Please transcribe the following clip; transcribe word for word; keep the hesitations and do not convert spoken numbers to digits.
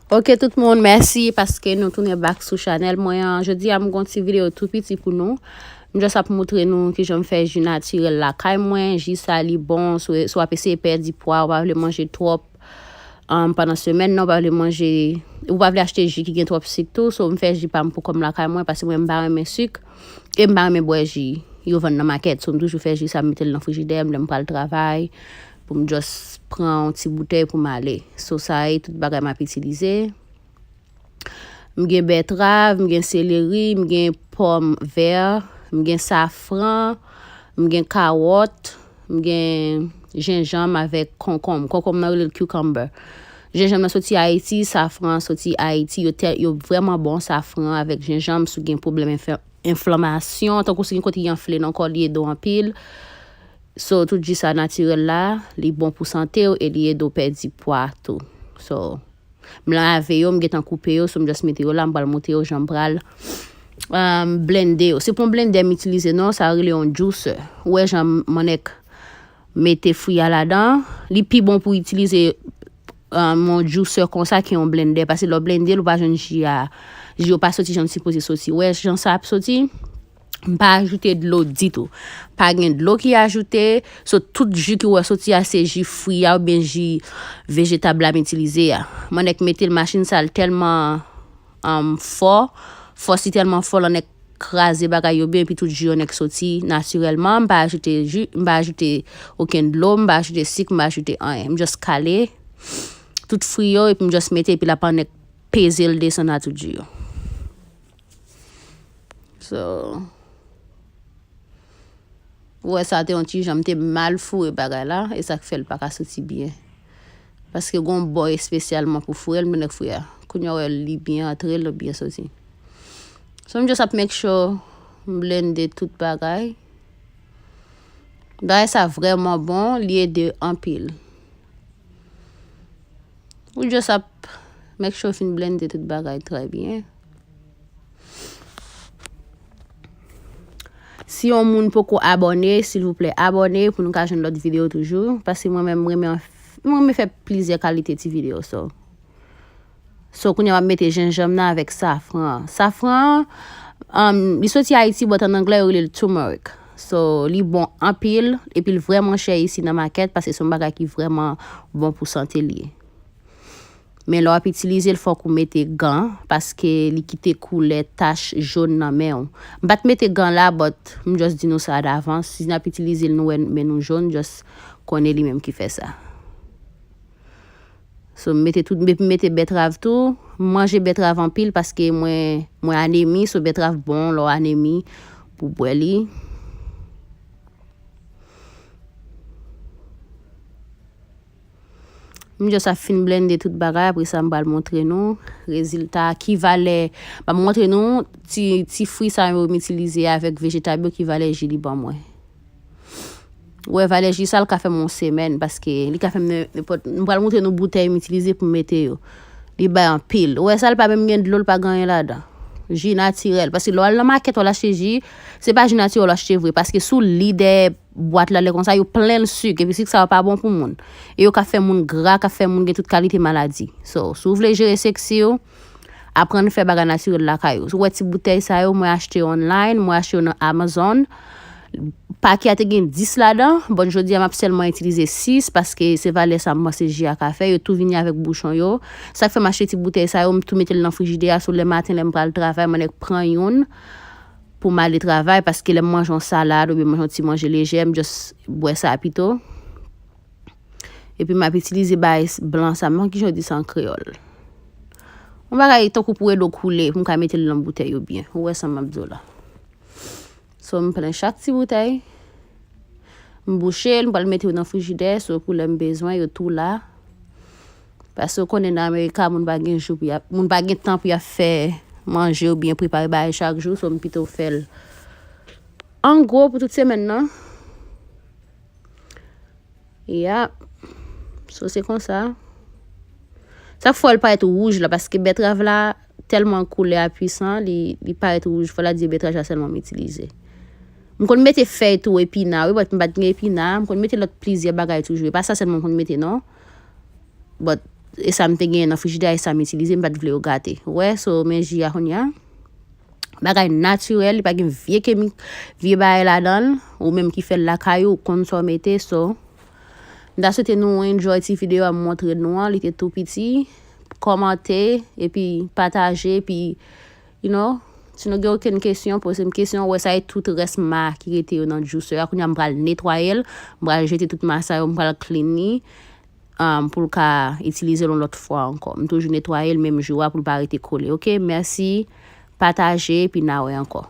Ok, tout moun, mèsi paske nou tounen back sou chanèl mwen an. Jodi a, m gon ti videyo tou piti pou nou. M just ap moutre nou kijan m fè ji natirèl lakay mwen. Ji sa, li bon, si w, si w ap eseye pèdi pwa, ou pa vle manje twòp, um, pandan semèn nan, ou pa vle manje, ou pa vle achte ji ki gen twòp sik tou. So, m fè ji pa m pou kò m lakay mwen, paske mwen, m pa renmen sik, e m pa renmen bwè ji yo vann nan makèt. So, m toujou fè ji sa, m mete l nan frijidè m, lè m pral travay, pou m just pran yon ti boutèy pou m ale. So, sa e tout bagay m ap itilize. M gen bètrav, m gen seleri, m gen pòm vè, m gen safran, m gen kawòt, m gen jenjanm avèk konkonm. Konkonm nan rele l cucumber. Jenjanm nan soti Ayiti, safran an soti Ayiti. Yo tè-, yo vrèman bon, safran avèk jenjanm, si w gen pwoblèm enfè-, enflamasyon, tankou si gen kote ki anfle nan kò, li ede w anpil. So, tout ji sa natirèl la, li bon pou sante w e li ede w pèdi pwa tou. So, m lave yo, m gentan koupe yo, so m just mete yo la, m pral montre yo jan m pral, um, blende yo. Se pa yon blendè m itilize non, sa rele yon juicer. Ou wè jan m annèk mete fwi a ladan, li pi bon pou itilize, um, yon juicer konsa ke yon blendè, paske lè w blende l, ou pa jwenn ji a, ji yo pa soti jan l sipoze soti. Ou wè jan sa ap soti? M pa ajoute dlo ditou. Pa gen dlo ki ajoute. So, tout ji ki w wè soti a, se ji fwi a oubyen ji vejetab la m itilize a. M annèk mete l, machin sa, l tèlman, um, fò. Fòs li tèlman fò, l annèk kraze bagay yo byen, epi tout ji yo nèk soti natirèlman. M pa ajoute ji, m pa ajoute okenn dlo, m pa ajoute sik, m pa ajoute anyen. M just kale tout fwi yo, epi m just mete, epi l ap annèk peze l desann a tout ji yo. So, ou wè sa te yon ti jan, m te mal foure bagay la, e sa k fè l pa ka soti byen. Paske gon bò espesyalman pou foure l, m te nèk foure a. Kounye a, ou wè li byen antre, l byen soti. So, m just ap make sure m blende tout bagay. Bagay sa vrèman bon, li ede anpil. Ou just ap make sure w fin blende tout bagay trè byen. Si yon moun poko abòne, silvouplè abòne pou nou ka jwenn lòt videyo toujou. Paske mwen menm, mwen renmen, mwen renmen fè plizyè kalite ti videyo, so. So, kounye a m ap mete jenjanm nan avèk safran an. Safran an, um, li soti Ayiti, but an anglè, yo rele l turmeric. So, li bon anpil, epi l vrèman chè isi nan makèt, paske se yon bagay ki vrèman bon pou sante l ye. Men lè w ap itilize l, fòk ou mete gan, paske li kite koulè tach jòn nan men w. M pa t mete gan la, but m just di nou sa davans. Si n ap itilize l, nou wè men nou jòn, just konnen li menm ki fè sa. So, m mete tout, m mete bètrav tou. M manje bètrav anpil paske mwen, mwen anemi, so bètrav bon lè w anemi pou bwè li. M just ap fin blende tout bagay, apre sa m pral montre nou rezilta, ki valè, m ap montre nou ti, ti fwi sa yo m itilize avèk vejetab yo, ki valè ji li ban mwen. Ou wè, valè ji sa, l ka fè m yon semèn, paske li ka fè m nen-, nenpòt, m pral montre nou boutèy m itilize pou m mete yo. Li bay anpil. Ou wè sa, l pa menm gen dlo, l pa gen anyen ladan. Ji natirèl. Paske lè w al nan makèt, w al achte ji, se pa ji natirèl w achte vre. Paske sou li dèyè bwat la, lè konsa, yo plen l sik. Epi sik sa yo pa bon pou moun. E yo ka fè moun gra, ka fè moun gen tout kalite maladi. So, si w vle jere seksi w, aprann fè bagay natirèl lakay ou. Ou wè ti boutèy sa yo, mwen achte yo online, mwen achte yo nan Amazon. Pakè a te gen dis ladan, but jodi a m ap sèlman itilize sis, paske se valè sa m panse ji a ka fè. Yo tou vini avèk bouchon yo. Sa k fè m achte ti boutèy sa yo, m tou mete l nan frijidè a, so lè maten, lè m pral travay, m annik pran youn pou m ale travay, paske lè m manje yon salad oubyen manje yon ti manje lejè, m just bwè sa pito. Epi m ap itilize bagay s-, blan sa, m pa konn kijan yo di sa an kreyòl. Yon bagay tankou pou ede w koule, pou m ka mete l nan boutèy yo byen. Ou wè sa m ap di w la. So, m pran chak ti boutèy, m bouche l, m pral mete yo nan frijidè, so pou lè m bezwen, yo tou la. Paske w konnen nan Amerika, moun pa gen jou pou y ap, moun pa gen tan pou y ap fè manje oubyen prepare bagay chak jou, so m pito fè l an gwo pou tout semèn nan. Ya. So, se konsa. Sa k fè l parèt wouj la, paske bètrav la, tèlman koulè a pwisan, li, li parèt wouj. Fò la di bètrav la sèlman m itilize. M konn mete fèy tou, epina, wi, but m pa t gen epina. M konn mete lòt plizyè bagay toujou. E pa sa sèlman m konn mete, non. But e sa m te genyen nan frijidè a, e sa m itilize, m pa t vle yo gate. Ou wè, so, men ji a kounye a. Bagay natirèl, li pa gen vye kemik, vye bagay ladan l, ou menm ki fè l lakay ou, ou konn sa w mete, so. M ta swete nou enjoy ti videyo a m montre nou an, li te tou piti. Kòmante, epi pataje, epi, you know, si nou gen okenn kesyon, poze m kesyon, ou wè sa e tout rès ma ki rete yo nan juicer a. Kounye a m pral netwaye l, m pral jete tout ma sa yo, m pral clean li, um, pou l ka itilize l yon lòt fwa ankò. M toujou netwaye l menm jou a pou l pa rete kole, oke? Mèsi, pataje, epi n a wè ankò.